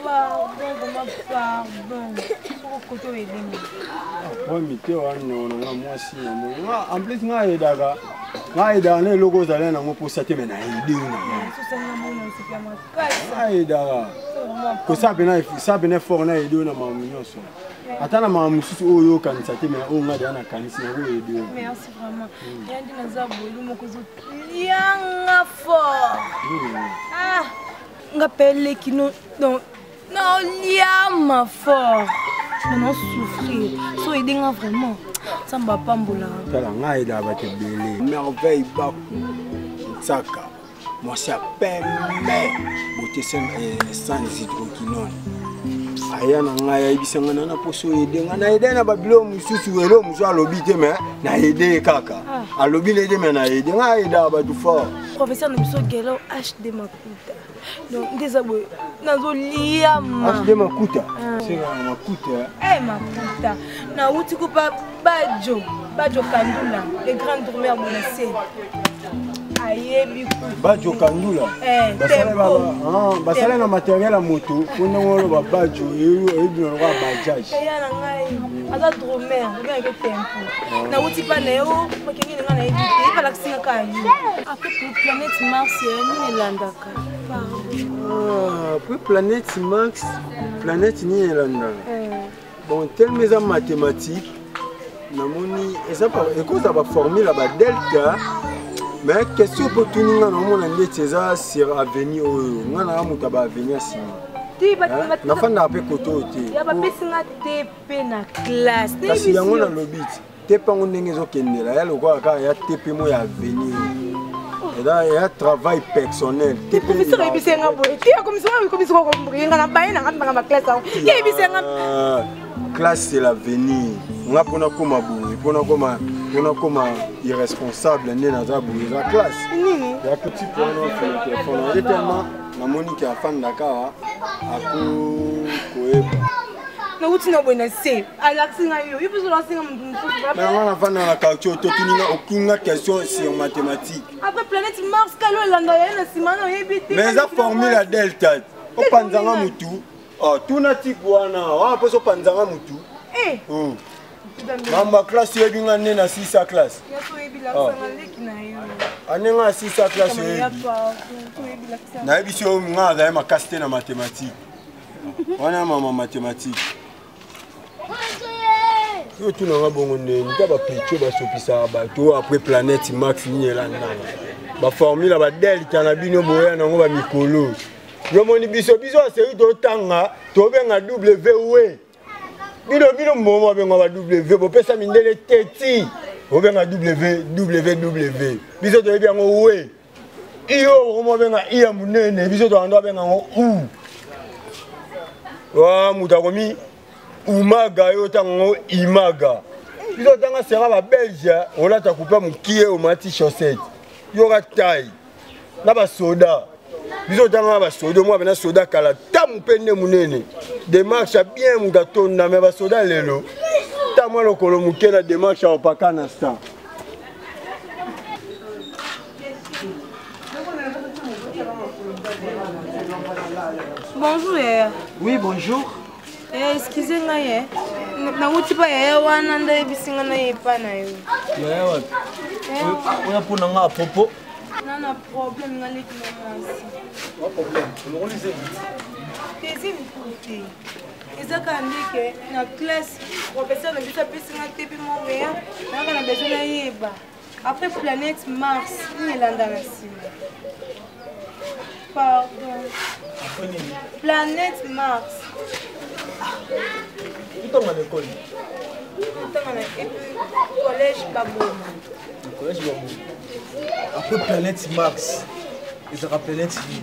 Pardon, vraiment pardon. Soko koto elingi. Problème te wana na nga mwasi na mo. Nga en plus nga aidaka. Nga aidaka na eloko ozali nango mposa te me na aide yo na nga. Nga aidaka. Kosala pena sala pena effort na aide yo na makambo nyonso. Ata na makambo mosusu oyo okanisa te me oyo nga deya nakanisi yango aide yo. Merci vraiment. Yandi naza bolu moko ozolianga fort. Ah. Nga pe leki no donc naoliama fort mais nao souffrir so aide nga vraiment nzambe apambolaka tala ngai ayedaka bato ebele merveille baku nsaka mwasi ya pembe bote sans hydroquinone aya na ngai ayebisa ngai nana mposo oyede ngai na ede na babiloko mosusu elo mosusu alobi te me na ede ye kaka ah. alobi na ede me na ede ngai ayedaka bato fort professeur na biso gelo hd makuta donc nde eza boye nazoliama hd makuta ah. sengaka makuta eh makuta nauti kopa bajo bajo kandula le grand dormeur bonase ayebi bajo kandula eh, ah, basala na materiel ya moto mpo ndenge oloba bajo oyebi na lokola bajage eya na ngai aza dromer obengaki tempo ah. nauti mpa na yo makenge na ngai nayebi te epalakisi nga kaka yo après pour planète mars nini elandaka ah, après planète mars planète nini elandaka eh. Bon, tellement eza mathématique, namoni eza ekozala baformule ya badelta mais question mpo tuni nga naomona ndeti eza sur avenue oyo nga nanga moto ya baavenue ya nsima nafandaka mpe kote oyo te kasi yango nalobi ti te mpango ndenge ezokendela ya lokola kaka ya tepe mo ya avenir eza ya travail personnel professeur oyebisi nga boye te akomisokomisa na baye nanga mbanga baklasse yango ye yebisi nga ah, classe c'est l'avenir nga mpona koma boye mpona koma mpona koma irresponsable nde naza boye eza classe ya petit wana ofela telefone aye tellement namoni ke afandaka awa ako koyeba nauti na boye na se alakisi ngai yo yo mpe ozolakisi ngai moto mosusu nanga nafanda na quartier ototuninga okinga question sur mathématique après planète mars kalo elanda yaye na nsima na oyebi te mais eza formule ya delta opanzanga motu oh, tuna type wana wana mposo opanzanga motu eh. oh. mamba classe oyebi nga nde na sisa classe ande nga sisa classe oyebi nayebisi yo nga azali makasi te na mathématique wana mama mathématique yo otuna nga bongo ndeni ta bapecho basopisaka bato après planète max nini elandaka baformule ya badelta na bino boya nango bamikolo yo moni biso biso aseri totanga tobenga w bino bino momo babenga ba w bopesa mindele teti obenga w w w biso toyebi yango we iyo okoma obenga i ya monene biso toyando abenga yango u wa moto akomi umaga yo ntango yango imaga biso otanga sera babelge olata kupe mokie omati chaussette yoka taille na basoda biso otanga na basoda omwa pena soda kala ta mope nde monene demarche ya bien moto atonda me basoda lelo ta mwa lokolo moke na demarche ya opaka na star Bonjour yaya. Oui, bonjour. Eh, excusez ngai eh. Nauti pa yaya wana nde ayebisi ngai naye epa na yo. Yaya wapi? Oya mpo na ngai à propos. Na na problème ngai leki na mwasi. Wa problème? Olongoli zemi? Te zemi te. Eza kaka ndeke na classe professeur na biso apesi ngai te mpe moko ya nayaka na besoin nayeba. Après planète Mars, nini elanda na nsima? Pardon. Après nini? Planète Mars. Otanga na école? Otanga na collège Baboma. Collège Baboma. Après planète Mars, ezalaka planète nini?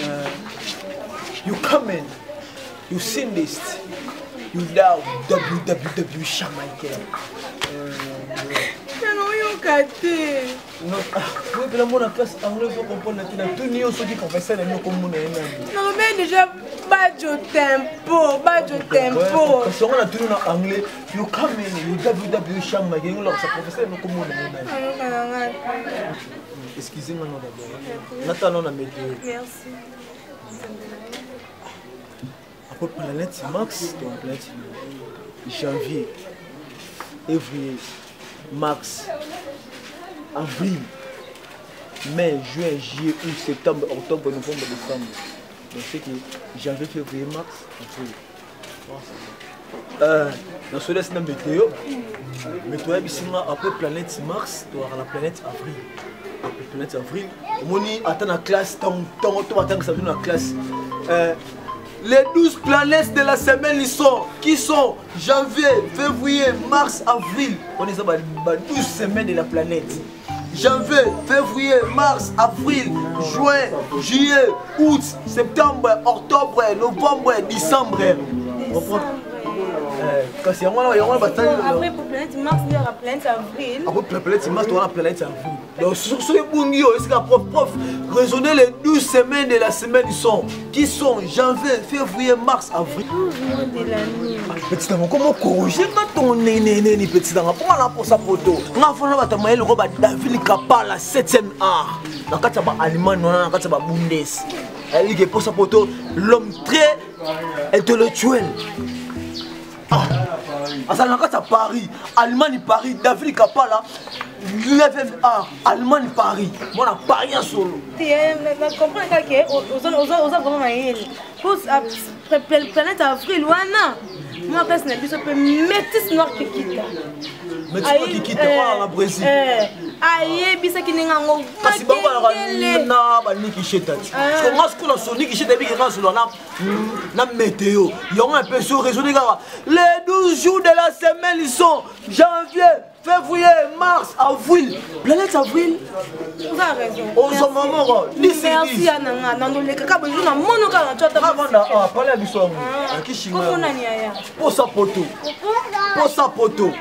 Euh, you come in. You seen this? You love WWW Shamaïcain. Nayoka te. Oui, mpena mona classe anglais ozo comprendre te natuni yo soki professeur na bino komona ye nani nalobi déjà bajo tempo bajo tempo kasi yango natuni na anglais yo kamene yo ww shamaïcain olakisa professeur na bino komona ye nani ayoka na ngai. Excusez nga no d'abord. Natala na météo. Merci. Après planète Max, donc planète janvier, février, mars, avril, mai, juin, juillet, août, septembre, octobre, novembre, décembre. Donc c'est que janvier, février, mars, avril. Euh, nasolesi na météo météo ayebisi nga après planète mars toyaka na planète avril après planète avril omoni ata na classe ntongo to batangisa bino na classe euh, les 12 planètes de la semaine ils sont qui sont janvier février mars avril on eza ba 12 semaines de la planète janvier février mars avril juin juillet août septembre octobre novembre décembre kasi yango wana yango wana basali après pour planète mars nde yaka planète avril après planète mars towana planète avril donc soki ebungi yo esika prof prof raisonner les 12 semaines de la semaine sont qui sont janvier février mars avril 12 mois de l'année petit nanga okoma okorige nga tongo neneneni petit nanga mpo nga na posa poto nga fana bato ya mayele lokola badavid kapala 7e art na kati ya baallemagne wana na kati ya babundes ayiki eposa poto l'homme très intellectuel ah, azala na kati ya paris allemagne paris david kapala 9e art allemagne paris mwana paris ya solo comprendre kaka ke oza vraiment mayele planète avril wana mwa place na biso mpe métis noir kikita kikita wana na brésil ayebisaki ndenge yango kasi bango balaka na baniki sheta ti nga sikoyo na soniki sheta ebiki nga solo na na météo yango epesi yo raisonne kaka les 12 jours de la semaine ils sont janvier février mars avril planète avril oza raison ozwa moko merci ya nanga nandoleka kaka bozo na mono kaka na tshota avanda ah pale ya biso yango akishinga komona ni yaya posa poto posa poto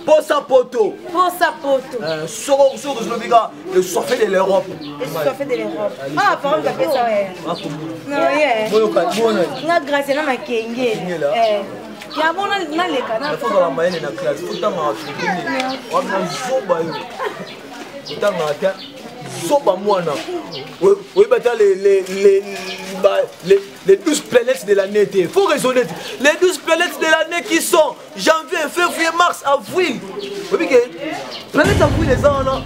posa poto posa poto euh, soko soko ozolobi kaka le soifé de l'europe le soifé de l'europe ah parole bapesa ye non ye nga grace na makenge eh. yango naleka nakozala mayele na classe otangaka tokende wana zoba yo otangaka te zoba mwana oyebi ata les 12 planètes de l'année te faut raisonner les 12 planètes de l'année qui sont janvier février mars avril oyebi ke planète avril eza wana